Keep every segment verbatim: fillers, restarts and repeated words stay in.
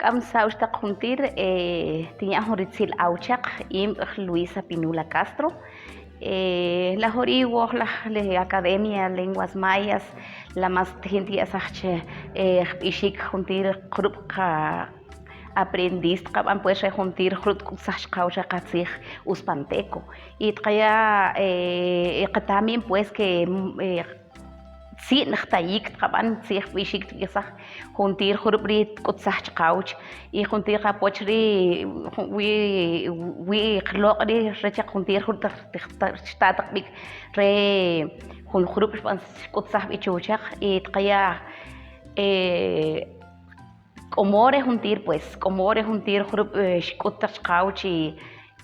K'am sawch taq juntir, eh, tinya jun ritsil awchaq, imb'ij Luisa Pinula Castro. Eh, la jori' woj la, le Academia Lenguas Mayas, la mas tijin ti' asajche, eh, jb'ixik juntir jrub' qa aprendiz tqab'an, pues, re juntir jrub' tk'utsaj chqawch re qatzij uspanteco. Y tqaya', eh, y qa también, pues, que, mm, eh, tzi'n jtayik tqab'an, tzij jb'ixik tb'ixaj juntir jrub' ri tk'utsaj chqawch, y juntir qapoch ri, jun, wi, wi jloq' ri rechaq juntir jrub' ta, ta, ta, xta' taq b'ik re jun jrub' xb'an xk'utsaj b'i chuchaq, y tqaya', eh, k'omo re juntir, pues, k'omo re juntir jrub', eh, xk'ut taq chqawch, y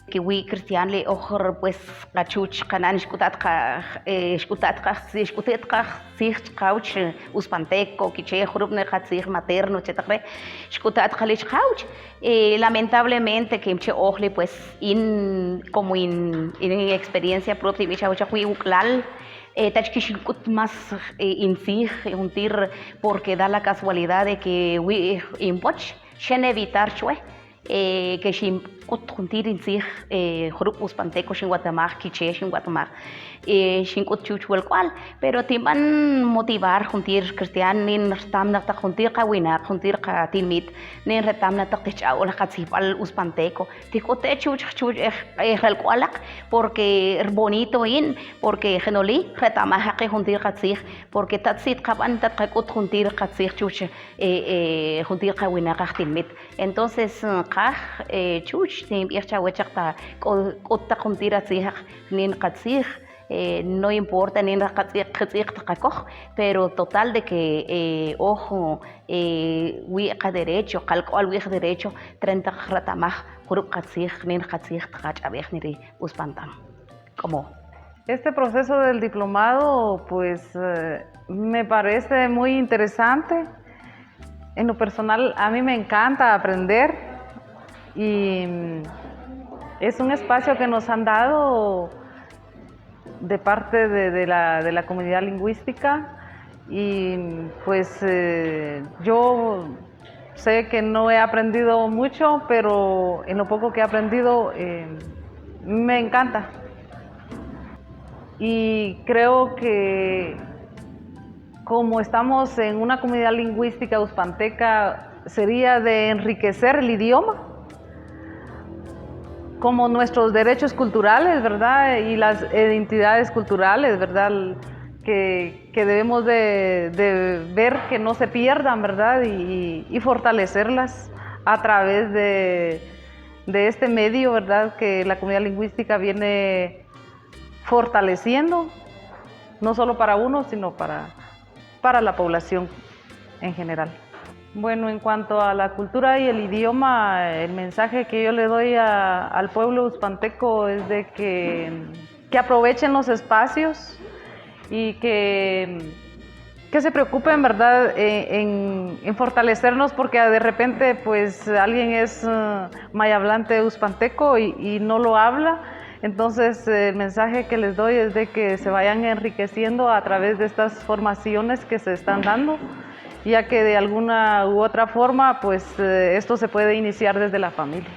que wi cristian li' oj, pues, qa chuch qanan xk'utat qa, eh, xk'utat qa, xk'utat qa tzij chqawch, eh, uspanteco, kiche jrub' ne qatzij materno, che taq re, xk'utat qa li' chqawch. Eh, lamentablemente, que che oj li', pues, in, como in, in experiencia propia, mi chawchaq wi uk'lal, eh, tach kix in k'ut más, eh, in tzij, eh, juntir, porque da la casualidad de que wi, eh, in poch, xen evitar chwe, eh, que xin k'ut juntir in tzij, eh, jrub' uspanteco xin watmaj, kiche xin watmaj, eh, xin k'ut chuch wel k'ual, pero tinb'an motivar juntir cristian, nin rtamnaj taq juntir qawinaq, juntir qatinmit, nin rtamnaj taq tijch'a'ol qatzijb'al uspanteco, tijk'ut te' chuch, chuch, eh, eh, jrel k'ualaq, porque rbonito in, porque jenoli, retamaj jaqi juntir qatzij, porque tat si tqab'an, tat qak'ut juntir qatzij chuch, eh, eh, juntir qawinaq aj tinmit. Entonces, eh, qaj, eh, chuch, tinb'ij chawech taq ta k'u-, k'ut taq juntir atzijaq nin qatzij, eh, no importa nin qatzij, qatzij taq qakoj, pero total de que, eh, oj, eh, wi' qaderecho, kal k'ual wi' qaderecho, tren taq retamaj jrub' qatzij, nin qatzij taq ch'ab'ej nin ri uspantan. Como este proceso del diplomado, pues, eh, me parece muy interesante. En lo personal, a mí me encanta aprender y, mm, es un espacio que nos han dado de parte de, de la, de la comunidad lingüística y, pues, eh, yo sé que no he aprendido mucho, pero en lo poco que he aprendido, eh, me encanta. Y creo que como estamos en una comunidad lingüística uspanteca, sería de enriquecer el idioma, como nuestros derechos culturales, ¿verdad? Y las identidades culturales, ¿verdad? Que, que debemos de, de ver que no se pierdan, ¿verdad? Y, y, y fortalecerlas a través de, de este medio, ¿verdad? Que la comunidad lingüística viene fortaleciendo, no solo para uno, sino para, para la población en general. Bueno, en cuanto a la cultura y el idioma, el mensaje que yo le doy a, al pueblo uspanteco es de que, que aprovechen los espacios y que, que se preocupen, ¿verdad?, en, en, en fortalecernos, porque de repente, pues, alguien es, eh, may hablante uspanteco y, y no lo habla. Entonces, eh, el mensaje que les doy es de que se vayan enriqueciendo a través de estas formaciones que se están dando, ya que de alguna u otra forma, pues, eh, esto se puede iniciar desde la familia.